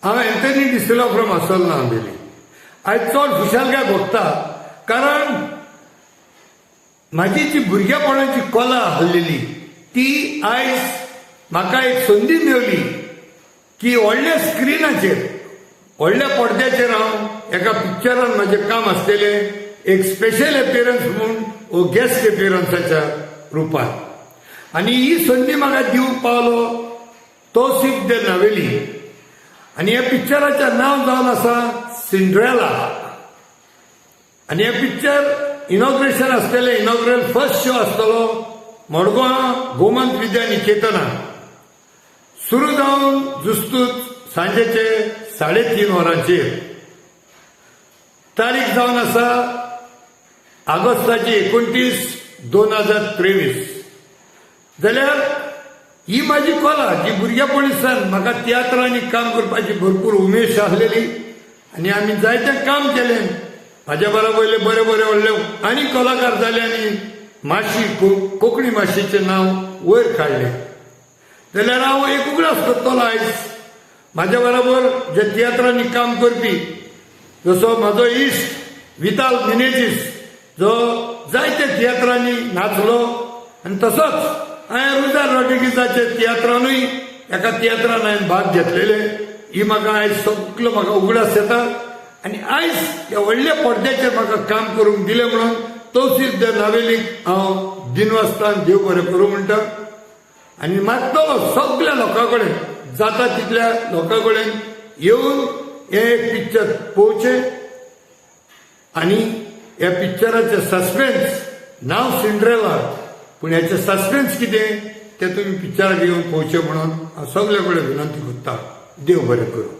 हांव Anthony D'Silva from Assolna Ambelim. आयज चड खुशालकाय भोगता, कारण म्हाजी जी भुरगेपणाची कला आसलेली ती आयज म्हाका एक संदी मेवली की व्हडल्या स्क्रिनाचेर, व्हडल्या पडद्याचेर हांव एका पिक्चरान म्हाजें काम आसलेलें, एक स्पेशल एपियरन्स म्हूण वो गेस्ट एपियरन्साच्या रुपान. आनी ही संदी म्हाका दिवंक पावलो तौसीफ दे नावेली. आनी ह्या पिक्चराचें नांव जावन आसा सिंड्रेला. आनी हें पिक्चर इनॉग्रेशन आसतलें, इनॉग्रल फर्स्ट शो आसतलो मडगांव गोमंत विद्या निकेतना, सुरू जावन जुस्तूच सांजेचे 3:30 वरांचेर. तारीख जावन आसा ऑगस्टाची 29, 2023. जाल्यार ही म्हाजी कला जी भुरगेपणी सावन म्हाका तियात्रांनी काम करपाची भरपूर उमेश आसलेली आनी आमी जायतें काम केलें. म्हाज्या बरोबर वयले बरे बरे व्हडले आनी कलाकार जाले आनी माशी, कोंकणी माशीचें नांव वयर काडलें. जाल्यार हांव एक उगडास करतलो, आयज म्हाज्या बरोबर जे तियात्रांनी काम करपी, जसो म्हाजो इश्ट विताल मिनेजीस, जो जायते तियात्रांनी नाचलो आनी तसोच हांवें रुजार रॉड्रिगीजाचे तियात्रानूय, एका तियात्रान हांवें भाग घेतलेले. ही म्हाका आयज सगलो म्हाका उगडास येता. आनी आयज ह्या व्हडल्या पडद्याचेर म्हाका काम करूंक दिलें म्हणून तौसीफ the नावेलीक हांव दिनवासतान, देव बरें करूं म्हणटा. आनी मागतलो सगल्या लोकां कडेन, जाता तितल्या लोकां कडेन येवन हें एक पिक्चर पळोवचें. आनी ह्या पिक्चराचें सस्पेन्स, नांव सिंड्रेला, पूण ह्याचें सस्पेन्स कितें तें तुमी पिक्चराक येवन पळोवचें म्हणून हांव सगल्या कडेन विनंती करता. देव बरें करूं.